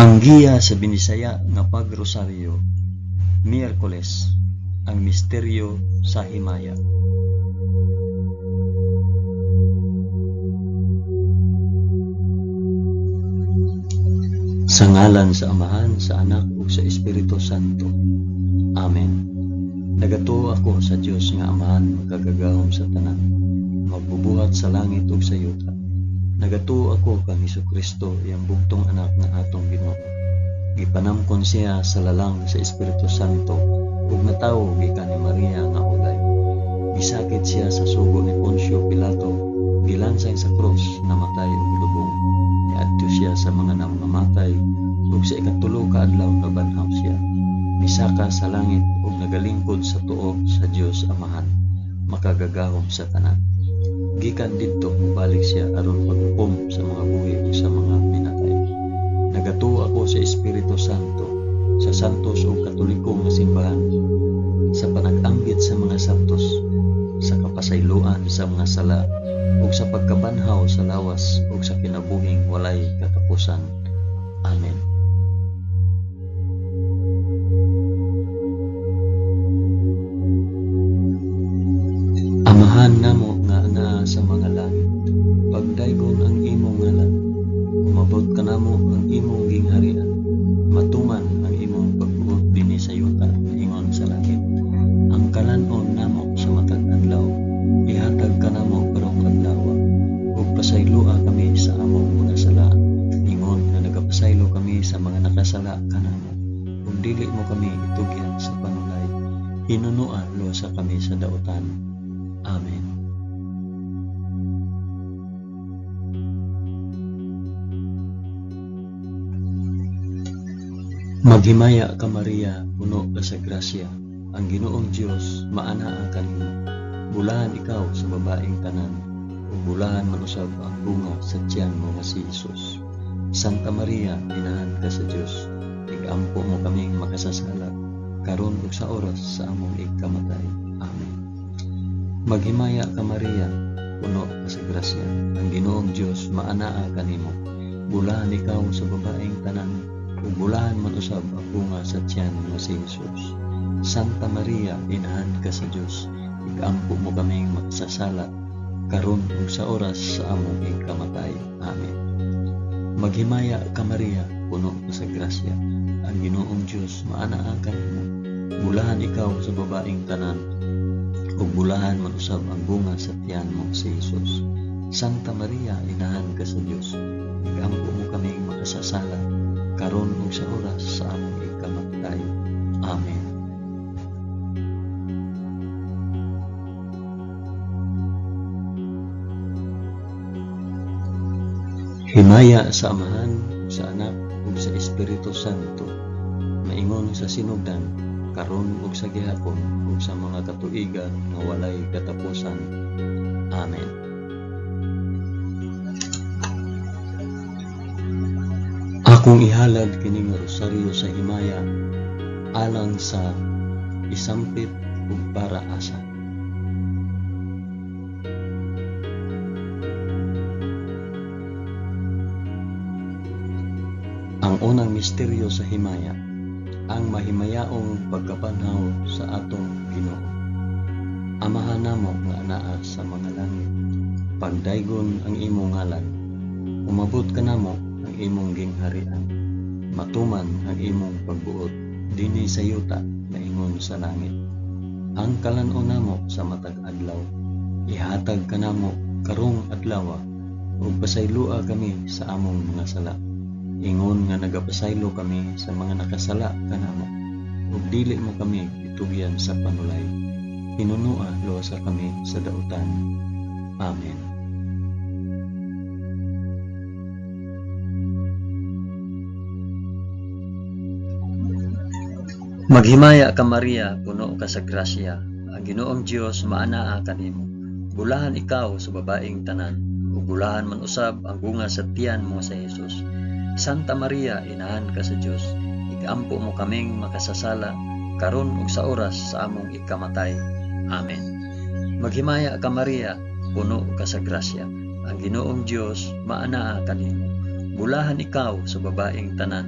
Ang giya sa Binisaya nga Pagrosaryo, Miyerkules, ang misteryo sa himaya. Sa ngalan sa Amahan, sa Anak ug sa Espiritu Santo. Amen. Nagatuo ako sa Dios nga Amahan makagagahom sa tanan, magbubuhat sa langit ug sa yuta. Nagatuo ako kang Hesukristo, iyang bugtong anak nga atong Ginoo. Gipanamkon siya sa lalang sa Espiritu Santo ug natawo gikan ni Maria nga ulay. Gisakit siya sa sugo ni Poncio Pilato, gilansang sa krus, namatay ug gilubong. Niadto siya sa mga namamatay ug sa ikatulo ka adlaw nabanhaw siya. Misaka sa langit ug nagalingkod sa tuo sa Dios Amahan, makagagahom sa tanan. Gikan didto mobalik siya aron paghukom sa mga buhi ug sa mga minatay. Nagatuo ako sa Espiritu Santo, sa santos ug katoliko nga simbahan, sa panag-ambit sa mga santos, sa kapasayloan sa mga sala, ug sa pagkabanhaw sa lawas ug sa kinabuhing walay katapusan. Amen. Amahan namo nga anaa sa mga langit, pagdaygon ang imong ngalan, umabot kanamo ang imong gingharian, matuman ang imong pagbuot dinhi sa yuta ingon sa langit. Ang kalan-on namo sa matag adlaw, ihatag kanamo karong adlawa, ug pasayloa kami sa among mga sala, ingon nga nagapasaylo kami sa mga nakasala kanamo, ug dili mo kami itugyan sa panulay, hinunoa luwasa kami sa dautan. Amen. Maghimaya ka Maria, puno ka sa grasya, ang Ginoong Dios maanaa kanimo. Bulahan ikaw sa babaeng tanan, ug bulahan man usab ang bunga sa tiyan mo nga si Jesus. Santa Maria, inahan ka sa Dios, igampo mo kaming makasasala, karon ug sa oras sa among ikamatay. Amen. Maghimaya ka Maria, puno ka sa grasya, ang Ginoong Dios maanaa kanimo. Bulahan ikaw sa babaeng tanan, ug bulahan man usab ang bunga sa tiyan mo si Jesus. Santa Maria, inahan ka sa Dios, igampo mo kaming makasasala, karon ug sa oras sa among ikamatay. Amen. Maghimaya ka Maria, puno ka sa grasya, ang Ginoong Dios maanaa kanimo. Bulahan ikaw sa babaeng tanan, ug bulahan man usab ang bunga sa tiyan mo si Jesus. Santa Maria, inahan ka sa Dios, igampo mo kaming makasasala, karon ug sa oras sa among ikamatay. Amen. Himaya sa Amahan, sa Anak, ug sa Espiritu Santo, maingon sa sinugdan, karon ug sa gihapon, ug sa mga katuigan nga walay katapusan. Amen. Akong ihalad kining rosaryo sa himaya alang sa isampit ug para asa. Ang unang misteryo sa himaya, ang mahimayaong pagkabanhaw sa atong Ginoo. Amahan namo nga anaa sa mga langit, pagdaygon ang imong ngalan, umabot kanamo ang imong gingharian, matuman ang imong pagbuot dinhi sa yuta maingon sa langit. Ang kalan-on namo sa matag adlaw, ihatag kanamo karong adlawa, ug pasayloa kami sa among mga sala, ingon nga nagapasaylo kami sa mga nakasala kanamo, ug dili mo kami itugyan sa panulay, hinunoa luwasa kami sa dautan. Amen. Maghimaya ka Maria, puno ka sa grasya, ang Ginoong Dios maanaa kanimo. Bulahan ikaw sa babaeng tanan, ug bulahan man usab ang bunga sa tiyan mo sa Jesus. Santa Maria, inahan ka sa Dios, igampo mo kaming makasasala, karon ug sa oras sa among ikamatay. Amen. Maghimaya ka Maria, puno ka sa grasya, ang Ginoong Dios maanaa kanimo. Bulahan ikaw sa babaeng tanan,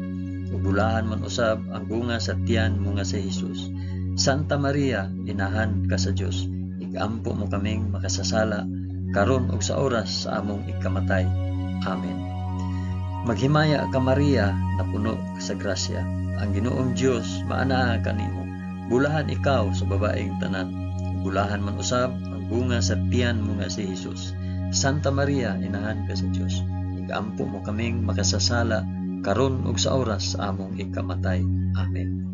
ug bulahan man usab ang bunga sa tiyan mo nga si Hesus. Santa Maria, inahan ka sa Dios, igampo mo kaming makasasala karon ug sa oras sa among ikamatay. Amen. Maghimaya ka Maria, napuno ka sa grasya. Ang Ginoong Dios maanaa kanimo. Bulahan ikaw sa babaeng tanan. Bulahan man usab ang bunga sa tiyan mo nga si Hesus. Santa Maria, inahan ka sa Dios, igampo mo kaming makasasala karon ug sa oras sa among ikamatay. Amen.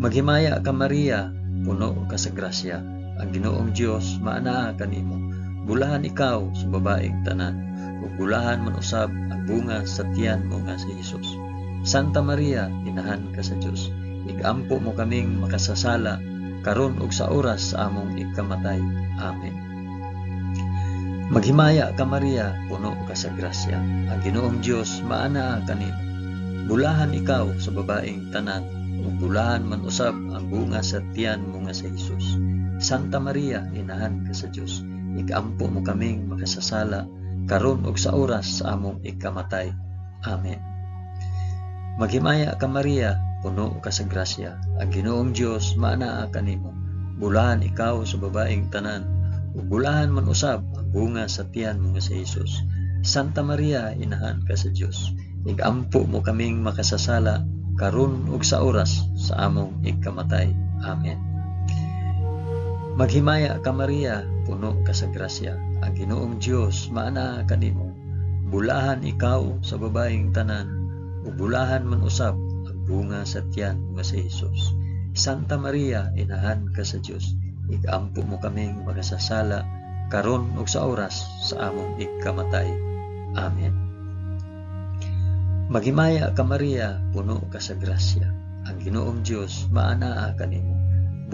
Maghimaya ka Maria, puno ka sa grasya. Ang Ginoong Dios maanaa kanimo. Bulahan ikaw sa babaeng tanan, ug bulahan man usab ang bunga sa tiyan mo nga si Hesus. Santa Maria, inahan ka sa Dios, igampo mo kaming makasasala karon ug sa oras sa among ikamatay. Amen. Maghimaya ka Maria, puno ka sa grasya. Ang Ginoong Dios maanaa kanimo. Bulahan ikaw sa babaeng tanan, ug bulahan man usab ang bunga sa tiyan mo nga si Hesus. Santa Maria, inahan ka sa Dios, igampo mo kaming makasasala karon ug sa oras sa among ikamatay. Amen. Maghimaya ka Maria, puno ka sa grasya. Ang Ginoong Dios maanaa kanimo. Bulahan ikaw sa babaeng tanan, ug bulahan man usab ang bunga sa tiyan mo nga si Hesus. Santa Maria, inahan ka sa Dios, igampo mo kaming makasasala karon ug sa oras sa among ikamatay. Amen. Maghimaya ka Maria, puno ka sa grasya. Ang Ginoong Dios maanaa kanimo. Bulahan ikaw sa babaeng tanan, ug bulahan man usab ang bunga sa tiyan mo nga si Hesus. Santa Maria, inahan ka sa Dios, igampo mo kaming makasasala karon ug sa oras sa among ikamatay. Amen. Maghimaya ka Maria, puno ka sa grasya. Ang Ginoong Dios maanaa kanimo.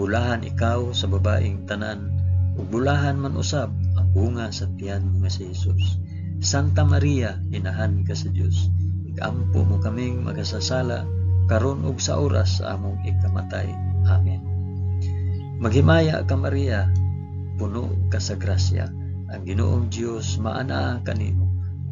Bulahan ikaw sa babaeng tanan, ug bulahan man usab ang bunga sa tiyan mo nga si Hesus. Santa Maria, inahan ka sa Dios, igampo mo kaming makasasala karon ug sa oras sa among ikamatay. Amen. Maghimaya ka Maria, puno ka sa grasya. Ang Ginoong Dios maanaa kanimo.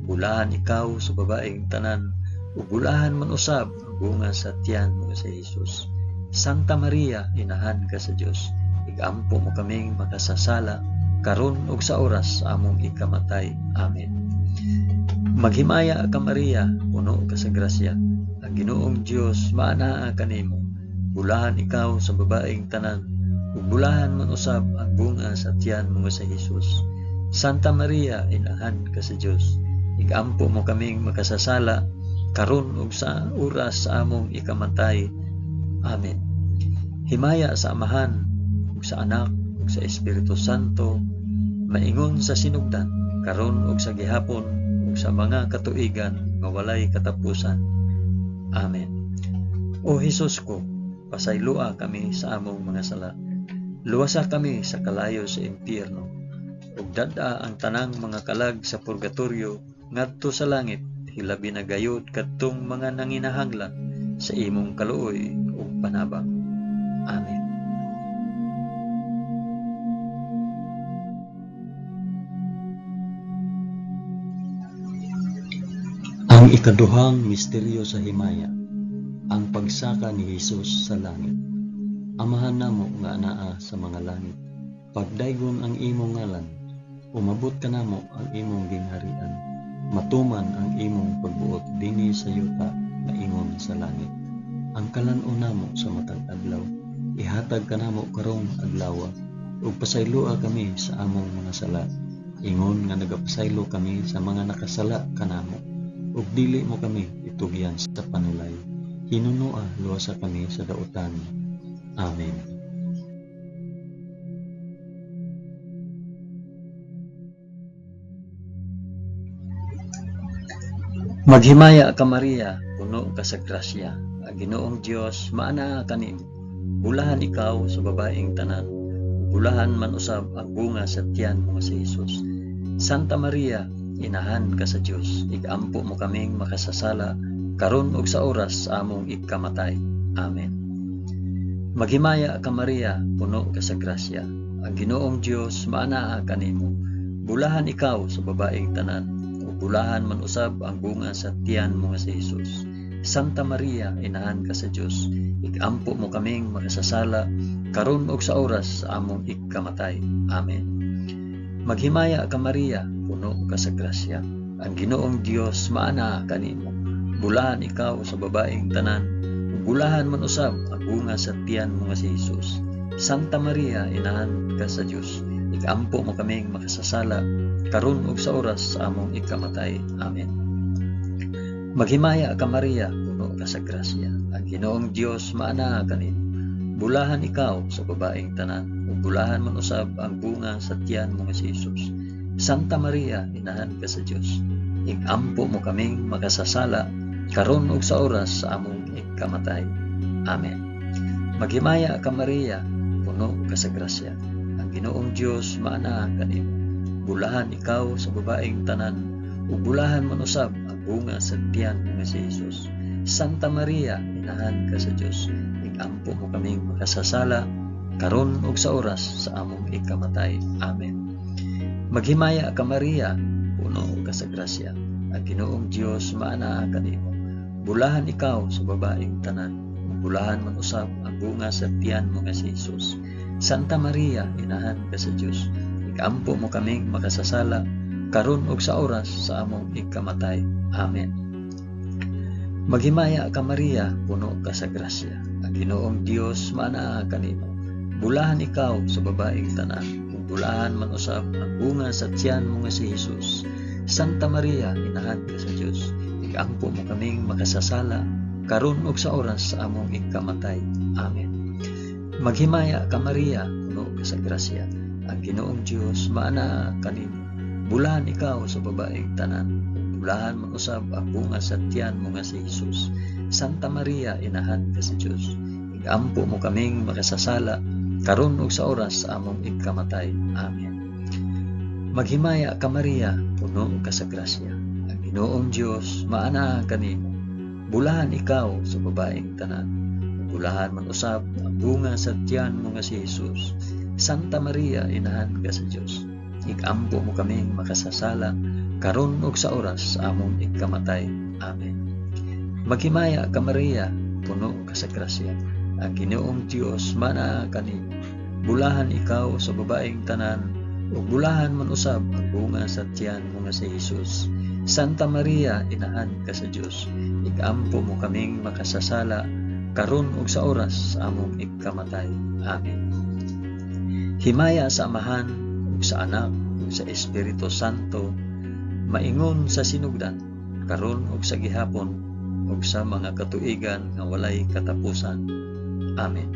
Bulahan ikaw sa babaeng tanan, ug bulahan man usab ang bunga sa tiyan mo nga si Hesus. Santa Maria, inahan ka sa Dios, igampo mo kaming makasasala karon ug sa oras sa among ikamatay. Amen. Maghimaya ka Maria, puno ka sa grasya. Ang Ginoong Dios maanaa kanimo. Bulahan ikaw sa babaeng tanan, ug bulahan man usab ang bunga sa tiyan mo nga si Hesus. Santa Maria, inahan ka sa Dios, igampo mo kaming makasasala karon ug sa oras sa among ikamatay. Amen. Himaya sa Amahan ug sa Anak ug sa Espiritu Santo, maingon sa sinugdan, karon ug sa gihapon ug sa mga katuigan nga walay katapusan. Amen. O Hesus ko, pasayloa kami sa among mga sala. Luwasa kami sa kalayo sa impyerno, ug dad-a ang tanang mga kalag sa purgatorio ngadto sa langit, hilabi na gayud kadtong mga nanginahanglan sa imong kaluoy ug panabang. Amen. Ang ikaduhang misteryo sa himaya, ang pagsaka ni Hesus sa langit. Amahan namo nga anaa sa mga langit, pagdaygon ang imong ngalan, umabot kanamo ang imong gingharian, matuman ang imong pagbuot dinhi sa yuta maingon sa langit. Ang kalan-on namo sa matag adlaw, ihatag kanamo karong adlaw, ug pasayloa kami sa among mga sala, ingon nga nagapasaylo kami sa mga nakasala kanamo, ug dili mo kami itugyan sa panulay. Hinunoa luwasa kami sa dautan. Amen. Maghimaya ka Maria, puno ka sa grasya. Ang Ginoong Dios maanaa kanimo. Bulahan ikaw sa babaeng tanan, bulahan man usab ang bunga sa tiyan mo nga si Hesus. Santa Maria, inahan ka sa Dios, igampo mo kaming makasasala karon ug sa oras sa among ikamatay. Amen. Maghimaya ka Maria, puno ka sa grasya. Ang Ginoong Dios maanaa kanimo. Bulahan ikaw sa babaeng tanan, ug bulahan man usab ang bunga sa tiyan mo nga si Hesus. Santa Maria, inahan ka sa Dios, ikampo mo kaming makasasala karon ug sa oras sa among ikamatay. Amen. Maghimaya ka Maria, puno ka sa grasya. Ang Ginoong Dios maanaa kanimo. Bulahan ikaw sa babaeng tanan, ug bulahan man usab ang bunga sa tiyan mo nga si Jesus. Santa Maria, inahan ka sa Dios, ikampo mo kaming makasasala karon ug sa oras sa among ikamatay. Amen. Maghimaya ka Maria, puno ka sa grasya. Ang Ginoong Dios maanaa kanimo. Bulahan ikaw sa babaeng tanan, ug bulahan man usab ang bunga sa tiyan mo nga si Jesus. Santa Maria, inahan ka sa Dios, ikampo mo kaming makasasala karon ug sa oras sa among ikamatay. Amen. Maghimaya ka Maria, puno ka sa grasya. Ang Ginoong Dios maanaa kanimo. Bulahan ikaw sa babaeng tanan, ug bulahan man usab ang bunga sa tiyan mo nga si Jesus. Santa Maria, inahan ka sa Dios, ikampo mo kaming makasasala karon ug sa oras sa among ikamatay. Amen. Maghimaya ka Maria, puno ka sa grasya. Ang Ginoong Dios maanaa kanimo. Bulahan ikaw sa babaeng tanan, ug bulahan man usab ang bunga sa tiyan mo nga si Jesus. Santa Maria, inahan ka sa Dios, ikampo mo kaming makasasala karon ug sa oras sa among ikamatay. Amen. Maghimaya ka Maria, puno ka sa grasya. Ang Ginoong Dios maanaa kanimo. Bulahan ikaw sa babaeng tanan, ug bulahan man usab ang bunga sa tiyan mo nga si Jesus. Santa Maria, inahan ka sa Dios, ikampo mo kaming makasasala karon ug sa oras sa among ikamatay. Amen. Maghimaya ka Maria, puno ka sa grasya. Ang Ginoong Dios maanaa kanimo. Bulahan ikaw sa babaeng tanan, ug bulahan man usab ang bunga sa tiyan mo nga si Jesus. Santa Maria, inahan ka sa Dios, ikampo mo kaming makasasala karon ug sa oras sa among ikamatay. Amen. Maghimaya ka Maria, puno ka sa grasya. Ang Ginoong Dios maanaa kanimo. Bulahan ikaw sa babaeng tanan, ug bulahan man usab ang bunga sa tiyan mo nga si Jesus. Santa Maria, inahan ka sa Dios, ikampo mo kaming makasasala karon ug sa oras sa among ikamatay. Amen. Maghimaya ka Maria, puno ka sa grasya. Ang Ginoong Dios maanaa kanimo. Bulahan ikaw sa babaeng tanan, ug bulahan man usab ang bunga sa tiyan mo nga si Jesus. Santa Maria, inahan ka sa Dios, ikampo mo kaming makasasala karon ug sa oras sa among ikamatay. Amen. Himaya sa Amahan ug sa Anak ug sa Espiritu Santo, maingon sa sinugdan, karon ug sa gihapon ug sa mga katuigan nga walay katapusan. Amen.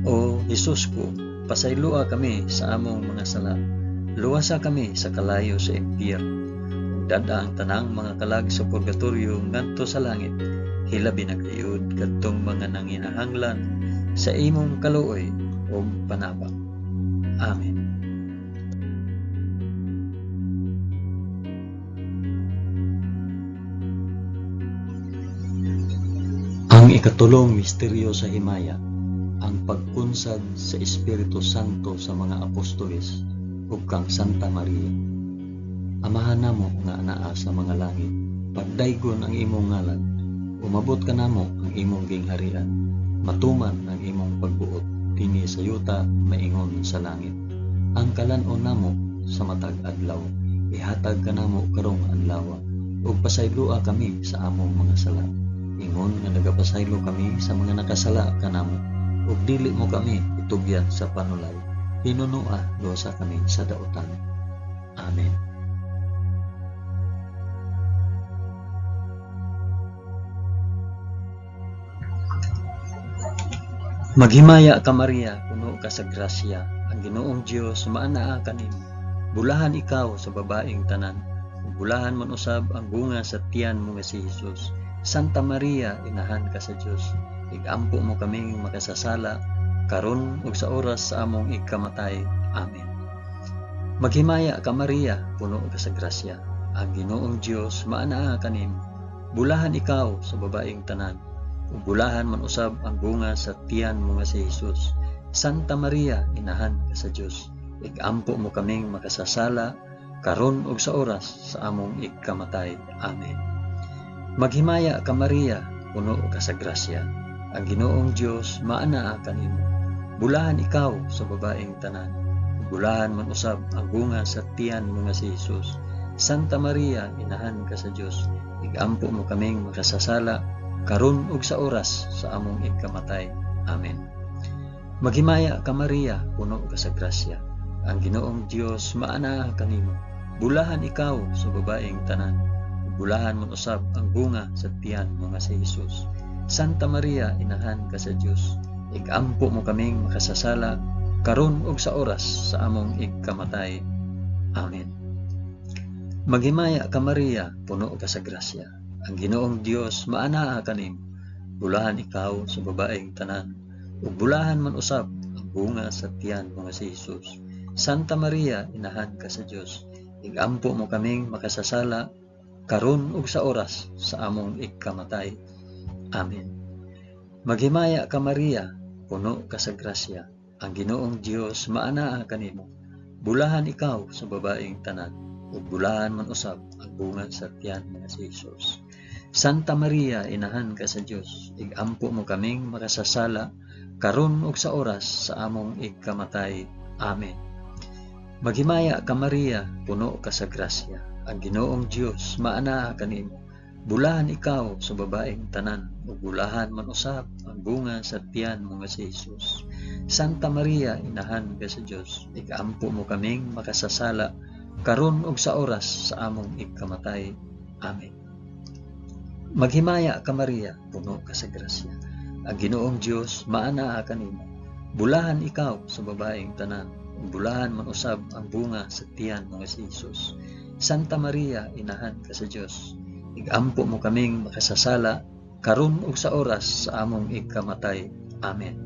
O Hesus ko, pasayloa kami sa among mga sala. Luwasa kami sa kalayo sa impyerno. Ug dad-a ang tanang mga kalag sa purgatorio ngadto sa langit. Hilabi na gayud kadtong mga nanginahanglan sa imong kaluoy ug panabang. Amen. Ang ikatulong misteryo sa himaya, ang pagkunsad sa Espiritu Santo sa mga apostoles ug kang Santa Maria. Amahan namo nga anaa sa mga langit, pagdaygon ang imong ngalan, umabot kanamo ang imong gingharian, matuman ang imong pagbuot dinhi sa yuta maingon sa langit. Ang kalan-on namo sa matag adlaw, ihatag kanamo karong adlaw, ug pasayloa kami sa among mga sala, ingon nga nagapasaylo kami sa mga nakasala kanamo, ug dili mo kami itugyan sa panulay, hinunoa luwasa kami sa dautan. Amen. Maghimaya ka Maria, puno ka sa grasya, ang Ginoong Dios maanaa kanimo. Bulahan ikaw sa babaeng tanan, ug bulahan man usab ang bunga sa tiyan mo nga si Jesus. Santa Maria, inahan ka sa Dios, igampo mo kaming makasasala karon ug sa oras sa among ikamatay. Amen. Maghimaya ka Maria, puno ka sa grasya, ang Ginoong Dios maanaa kanimo. Bulahan ikaw sa babaeng tanan, ug bulahan man usab ang bunga sa tiyan mo nga si Jesus. Santa Maria, inahan ka sa Dios, igampo mo kaming makasasala karon ug sa oras sa among ikamatay. Amen. Maghimaya ka Maria, puno ka sa grasya. Ang Ginoong Dios maanaa kanimo. Bulahan ikaw sa babaeng tanan. Bulahan man usab ang bunga sa tiyan mo nga si Jesus. Santa Maria, inahan ka sa Dios, igampo mo kaming makasasala karon ug sa oras sa among ikamatay. Amen. Maghimaya ka Maria, puno ka sa grasya. Ang Ginoong Dios maanaa kanimo. Bulahan ikaw sa babaeng tanan. Bulahan man usab ang bunga sa tiyan mo nga si Jesus. Santa Maria, inahan ka sa Dios, igampo mo kaming makasasala karon ug sa oras sa among igkamatay. Amen. Maghimaya ka Maria, puno ka sa grasya. Ang Ginoong Dios maanaa kanimo. Bulahan ikaw sa babaeng tanan, ug bulahan man usab ang bunga sa tiyan mo nga si Jesus. Santa Maria, inahan ka sa Dios, igampo mo kaming makasasala karon ug sa oras sa among igkamatay. Amen. Maghimaya ka Maria, puno ka sa grasya. Ang Ginoong Dios maanaa kanimo. Bulahan ikaw sa babaeng tanan, ug bulahan man usab ang bunga sa tiyan mo nga si Jesus. Santa Maria, inahan ka sa Dios, igampo mo kaming makasasala karon ug sa oras sa among igkamatay. Amen. Maghimaya ka Maria, puno ka sa grasya. Ang Ginoong Dios maanaa kanimo. Bulahan ikaw sa babaeng tanan, ug bulahan man usab ang bunga sa tiyan mo nga si Jesus. Santa Maria, inahan ka sa Dios, igampo mo kaming makasasala karon ug sa oras sa among igkamatay. Amen. Maghimaya ka Maria, puno ka sa grasya. Ang Ginoong Dios maanaa kanimo. Bulahan ikaw sa babaeng tanan, ug bulahan man usab ang bunga sa tiyan mo nga si Jesus. Santa Maria, inahan ka sa Dios, igampo mo kaming makasasala karon ug sa oras sa among igkamatay. Amen.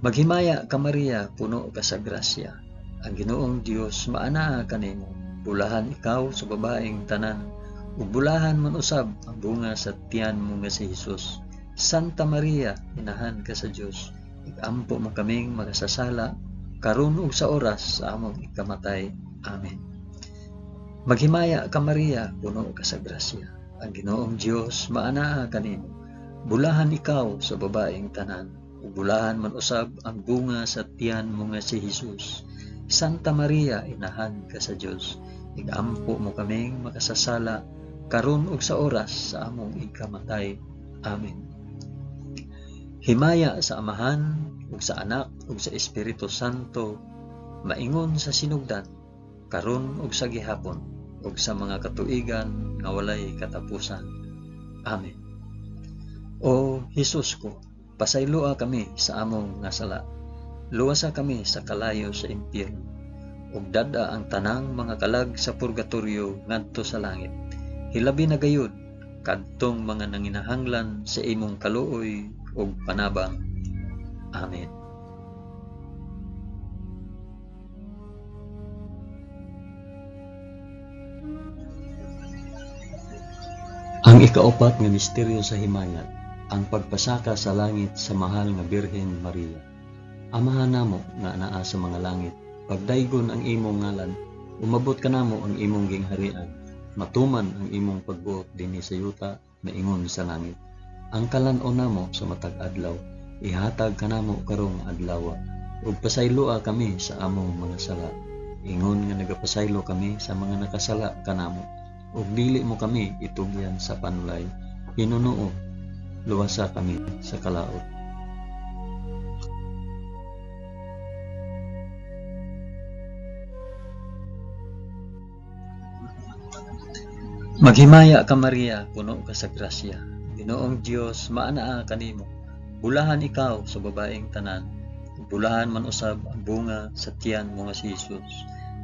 Maghimaya ka Maria, puno ka sa grasya. Ang Ginoong Dios maanaa kanimo. Bulahan ikaw sa babaeng tanan, ug bulahan man usab ang bunga sa tiyan mo nga si Jesus. Santa Maria, inahan ka sa Dios, igampo mo kaming makasasala karon ug sa oras sa among ikamatay. Amen. Maghimaya ka Maria, puno ka sa grasya. Ang Ginoong Dios maanaa kanimo. Bulahan ikaw sa babaeng tanan, ug bulahan man usab ang bunga sa tiyan mo nga si Jesus. Santa Maria, inahan ka sa Dios, igampo mo kaming makasasala karon ug sa oras sa among ikamatay. Amen. Himaya sa Amahan ug sa Anak ug sa Espiritu Santo, maingon sa sinugdan, karon ug sa gihapon, ug sa mga katuigan nga walay katapusan. Amen. O Hesus ko, pasayloa kami sa among nga sala. Luwasa kami sa kalayo sa impyerno, ug dad-a ang tanang mga kalag sa purgatorio ngadto sa langit. Hilabi na gayud kadtong mga nanginahanglan sa imong kaluoy ug panabang. Amen. Ang ikaupat nga misteryo sa himayat, ang pagpasaka sa langit sa mahal nga Birhen Maria. Amahan namo nga anaa sa mga langit, pagdaygon ang imong ngalan, umabot kanamo ang imong gingharian, matuman ang imong pagbuot dinhi sa yuta maingon sa langit. Ang kalan-on namo sa matag adlaw, ihatag kanamo karong adlaw, ug pasayloa kami sa among mga sala, ingon nga nagapasaylo kami sa mga nakasala kanamo, ug dili mo kami itugyan sa panulay, hinunuo luwasa kami sa kalaot. Maghimaya ka Maria, puno ka sa grasya. Ginoong Dios maanaa kanimo. Bulahan ikaw sa babaeng tanan, bulahan man usab ang bunga sa tiyan mo nga si Jesus.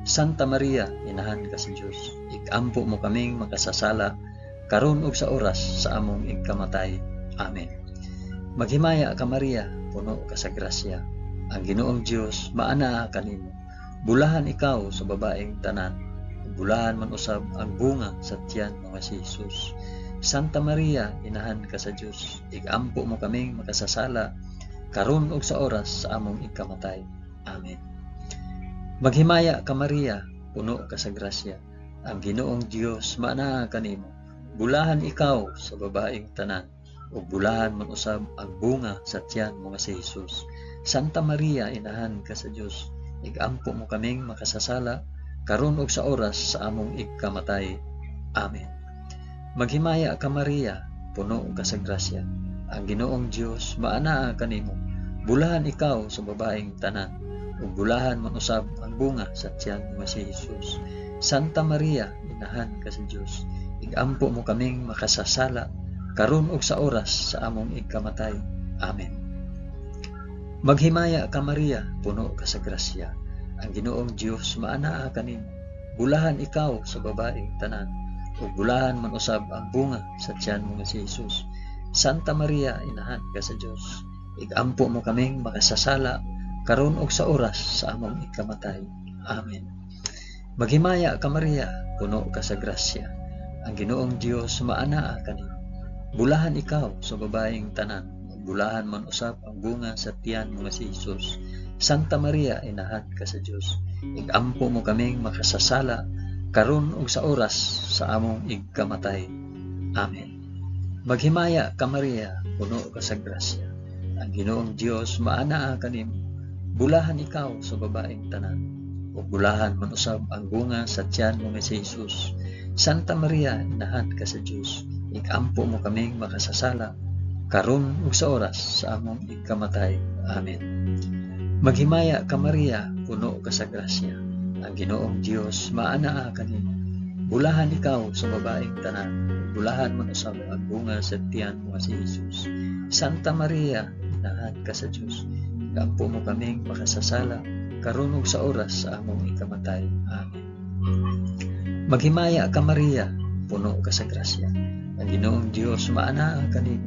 Santa Maria, inahan ka sa Dios, ikampo mo kaming makasasala karon ug sa oras sa among igkamatay. Amen. Maghimaya ka Maria, puno ka sa grasya. Ang Ginoong Dios maanaa kanimo. Bulahan ikaw sa babaeng tanan, bulahan man usab ang bunga sa tiyan mo nga si Jesus. Santa Maria, inahan ka sa Dios, igampo mo kaming makasasala karon ug sa oras sa among ikamatay. Amen. Maghimaya ka Maria, puno ka sa grasya. Ang Ginoong Dios maanaa kanimo. Bulahan ikaw sa babaeng tanan, ug bulahan man usab ang bunga sa tiyan mo nga si Jesus. Santa Maria, inahan ka sa Dios, igampo mo kaming makasasala, karon ug sa oras sa among igkamatay. Amen. Maghimaya ka Maria, puno ka sa grasya. Ang Ginoong Dios maanaa kanimo. Bulahan ikaw sa babaeng tanan, ug bulahan man usab ang bunga sa tiyan mo nga si Jesus. Santa Maria, inahan ka sa Dios, igampo mo kaming makasasala, karon ug sa oras sa among igkamatay. Amen. Maghimaya ka Maria, puno ka sa grasya. Ang Ginoong Dios maanaa kanimo. Bulahan ikaw sa babaeng tanan, ug bulahan man usab ang bunga sa tiyan mo nga si Jesus. Santa Maria, inahan ka sa Dios, igampo mo kaming makasasala, karon ug sa oras sa among ikamatay. Amen. Maghimaya ka Maria, puno ka sa grasya. Ang Ginoong Dios maanaa kanimo. Bulahan ikaw sa babaeng tanan, ug bulahan man usab ang bunga sa tiyan mo nga si Jesus. Santa Maria, inahan ka sa Dios, igampo mo kaming makasasala, karon ug sa oras sa among igkamatay. Amen. Maghimaya ka Maria, puno ka sa grasya. Ang Ginoong Dios maanaa kanimo. Bulahan ikaw sa babaeng tanan, ug bulahan man usab ang bunga sa tiyan mo nga si Jesus. Santa Maria, inahan ka sa Dios, igampo mo kaming makasasala, karon ug sa oras sa among igkamatay. Amen. Maghimaya ka Maria, puno ka sa grasya. Ang Ginoong Dios maanaa kanimo. Bulahan ikaw sa babaeng tanan, ug bulahan man usab ang bunga sa tiyan mo nga si Jesus. Santa Maria, inahan ka sa Dios, igampo mo kaming makasasala, karon ug sa oras sa among ikamatay. Amen. Maghimaya ka Maria, puno ka sa grasya. Ang Ginoong Dios maanaa kanimo.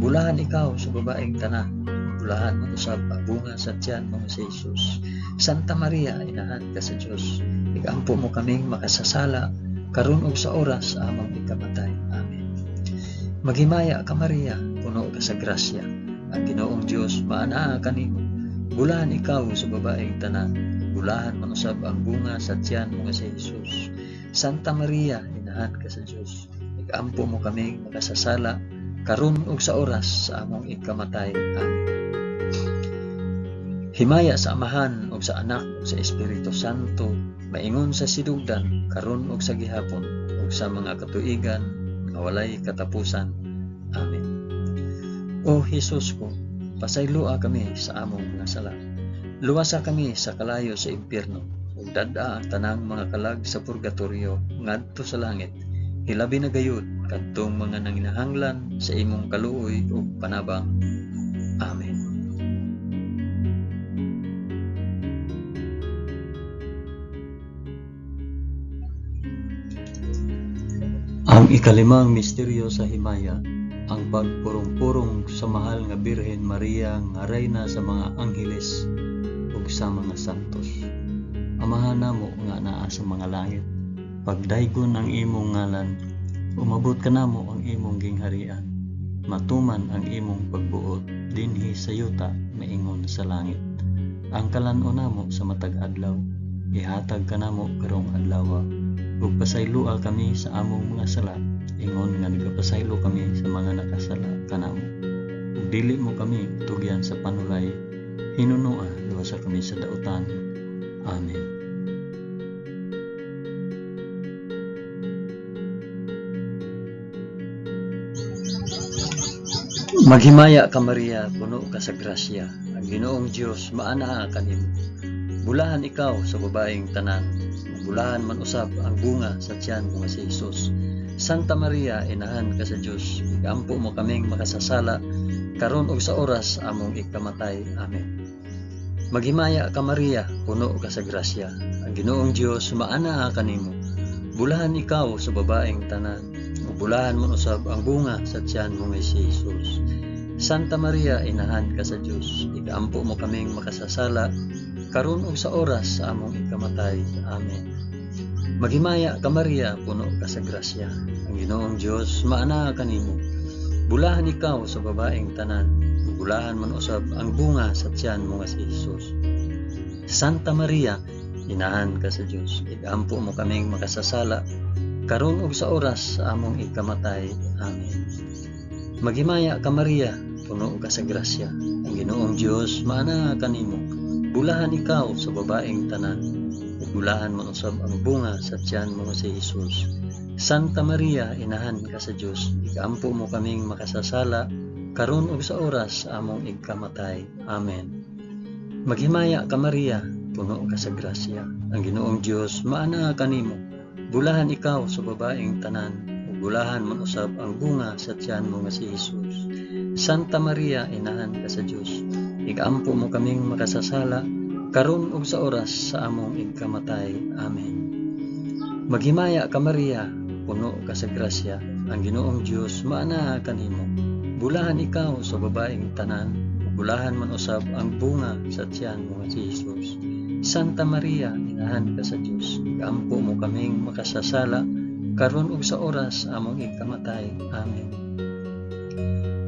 Bulahan ikaw sa babaeng tanan, bulahan man usab ang bunga sa tiyan mo nga si Jesus. Santa Maria, inahan ka sa Dios, igampo mo kaming makasasala, karon ug sa oras sa among ikamatay. Amen. Maghimaya ka Maria, puno ka sa grasya. Ang Ginoong Dios maanaa kanimo. Bulahan ikaw sa babaeng tanan, bulahan man usab ang bunga sa tiyan mo nga si Jesus. Santa Maria, inahan ka sa Dios, igampo mo kaming makasasala, karon ug sa oras sa among ikamatay. Amen. Himaya sa Amahan ug sa Anak ug sa Espiritu Santo, maingon sa sidugdan, karon ug sa gihapon, ug sa mga katuigan nga walay katapusan. Amen. O Hesus ko, pasayloa kami sa among mga sala. Luwasa kami sa kalayo sa impyerno, ug dad-a ang tanang mga kalag sa purgatorio ngadto sa langit. Hilabi na gayud kadtong mga nanginahanglan sa imong kaluoy ug panabang. Amen. Ang ikalimang misteryo sa himaya, ang pagpurong-purong sa mahal nga Birhen Maria nga reyna sa mga angheles ug sa mga santos. Amahan namo nga naa sa mga langit, pagdaygon ang imong ngalan, umabot kanamo ang imong gingharian, matuman ang imong pagbuot dinhi sa yuta maingon sa langit. Ang kalan-on namo sa matag adlaw, ihatag kanamo karong adlawa, ug pasayloa kami sa among mga sala, ingon nga nagapasaylo kami sa mga nakasala kanamo. Ug dili mo kami tugyan sa panulay, hinunoa luwasa kami sa dautan. Amen. Maghimaya ka Maria, puno ka sa grasya. Ang Ginoong Dios maanaa kanimo. Bulahan ikaw sa babaeng tanan, bulahan man usab ang bunga sa tiyan mo nga si Jesus. Santa Maria, inahan ka sa Dios, igampo mo kaming makasasala, karon ug sa oras among ikamatay. Amen. Maghimaya ka Maria, puno ka sa grasya. Ang Ginoong Dios maanaa kanimo. Bulahan ikaw sa babaeng tanan, ug bulahan man usab ang bunga sa tiyan mo nga si Jesus. Santa Maria, inahan ka sa Dios, igampo mo kaming makasasala, karon ug sa oras sa among ikamatay. Amen. Maghimaya ka Maria, puno ka sa grasya. Ang Ginoong Dios maanaa kanimo. Bulahan ikaw sa babaeng tanan, ug bulahan man usab ang bunga sa tiyan mo nga si Jesus. Santa Maria, inahan ka sa Dios, igampo mo kaming makasasala, karon ug sa oras sa among ikamatay. Amen. Maghimaya ka Maria, puno ka sa grasya, ang Ginoong Dios maanaa kanimo. Bulahan ikaw sa babaeng tanan, ug bulahan man usab ang bunga sa tiyan mo nga si Jesus. Santa Maria, inahan ka sa Dios, ikampo mo kaming makasasala, karon ug sa oras sa among igkamatay. Amen. Maghimaya ka Maria, puno ka sa grasya, ang Ginoong Dios maanaa kanimo. Bulahan ikaw sa babaeng tanan, ug bulahan man usab ang bunga sa tiyan mo nga si Jesus. Santa Maria, inahan ka sa Dios, ikampo mo kaming makasasala, karon ug sa oras sa among igkamatay. Amen. Maghimaya ka Maria, puno ka sa grasya, ang Ginoong Dios maanaa kanimo. Bulahan ikaw sa babaeng tanan, ug bulahan man usab ang bunga sa tiyan mo nga si Jesus. Santa Maria, inahan ka sa Dios, ikampo mo kaming makasasala, karon ug sa oras among ikamatay. Amen.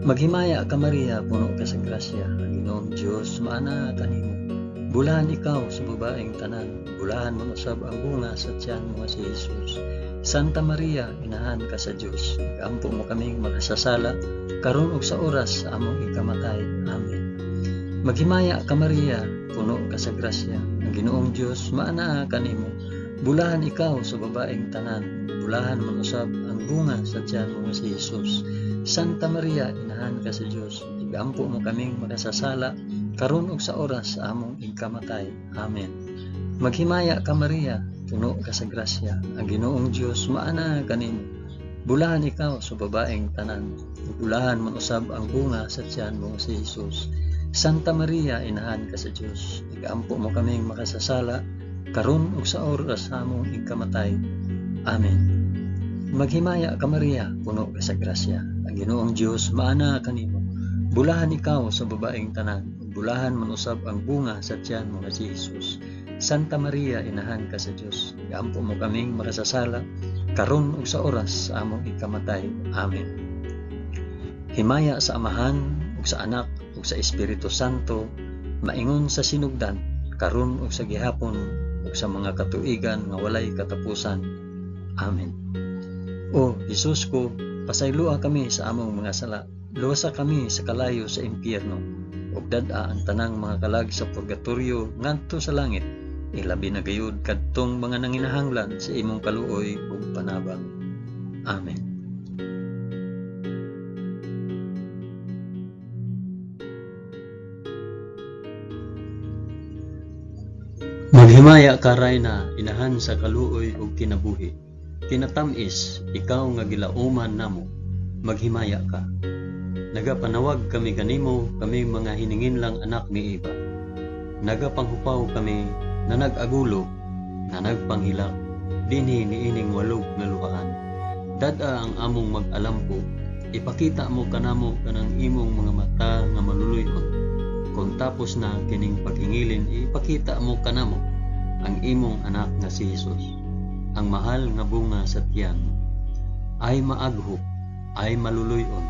Maghimaya ka Maria, puno ka sa grasya, ang Ginoong Dios maanaa kanimo. Bulahan ikaw sa babaeng tanan, bulahan man usab ang bunga sa tiyan mo nga si Jesus. Santa Maria, inahan ka sa Dios, ikampo mo kaming makasasala, karon ug sa oras sa among ikamatay. Amen. Maghimaya ka Maria, puno ka sa grasya, ang Ginoong Dios maanaa kanimo. Bulahan ikaw sa babaeng tanan, bulahan man usab ang bunga sa tiyan mo nga si Jesus. Santa Maria, inahan ka sa Dios, igampo mo kaming makasasala, karon ug sa oras sa among ikamatay. Amen. Maghimaya ka Maria, puno ka sa grasya, ang Ginoong Dios maanaa kanimo. Bulahan ikaw sa babaeng tanan, bulahan man usab ang bunga sa tiyan mo nga si Jesus. Santa Maria, inahan ka sa Dios, igampo mo kaming makasasala, karon ug sa oras sa among ikamatay. Amen. Maghimaya ka Maria, puno ka sa grasya, ang Ginoong Dios maanaa kanimo. Bulahan ikaw sa babaeng tanan, bulahan man usab ang bunga sa tiyan mo nga si Jesus. Santa Maria, inahan ka sa Dios, iampo mo kaming makasasala, karon ug sa oras sa among ikamatay. Amen. Himaya sa Amahan ug sa Anak ug sa Espiritu Santo, maingon sa sinugdan, karon ug sa gihapon ug sa mga katuigan nga walay katapusan. Amen. O Jesus ko, pasayloa kami sa among mga sala, luwasa kami sa kalayo sa impyerno, ug dad-a ang tanang mga kalag sa purgatorio ngadto sa langit, ilabi na gayud kadtong mga nanginahanglan sa imong kaluoy ug panabang. Amen. Maghimaya ka Rayna, inahan sa kaluoy ug kinabuhi. Kinatamis, ikaw nga gilauman namo, maghimaya ka. Nagapanawag kami kanimo, kami mga hininginlang anak ni Eva. Nagapanghupaw kami na nag-agulo, na nagpanghilak, dinhi niining walog nga luhaan. Dad-a ang among mag-alampo, ipakita mo kanamo kanang imong mga mata nga maluluy-on. Kung tapos na kining paghingilin, ipakita mo kanamo ang imong anak nga si Jesus, ang mahal nga bunga sa tiyan. Ay maaghop, ay maluluy-on,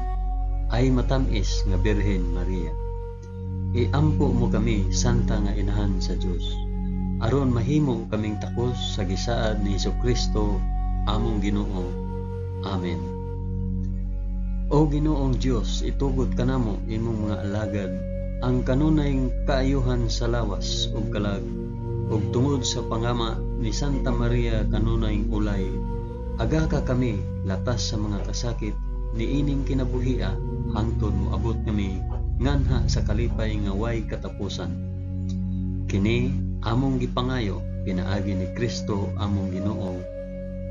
ay matamis nga Birhen Maria. Iampo mo kami, Santa nga Inahan sa Dios, aron mahimo kaming takos sa gisaad ni Hesukristo among Ginoo. Amen. O Ginoong Dios, itugot kanamo imong mga alagad ang kanunay kaayuhan sa lawas ug kalag, ug tungod sa pangama ni Santa Maria kanunay ulay, agaka kami latas sa mga kasakit niining kinabuhia hangtod moabot kami nganha sa kalipay nga way katapusan. Kini among gipangayo pinaagi ni Kristo among Ginoo.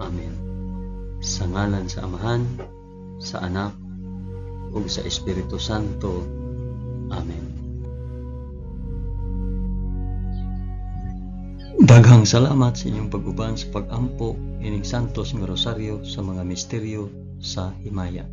Amen. Sa ngalan sa Amahan, sa Anak, ug sa Espiritu Santo. Amen. Daghang salamat sa inyong pag-uban sa pag-ampo ining Santos nga Rosaryo sa mga misteryo sa himaya.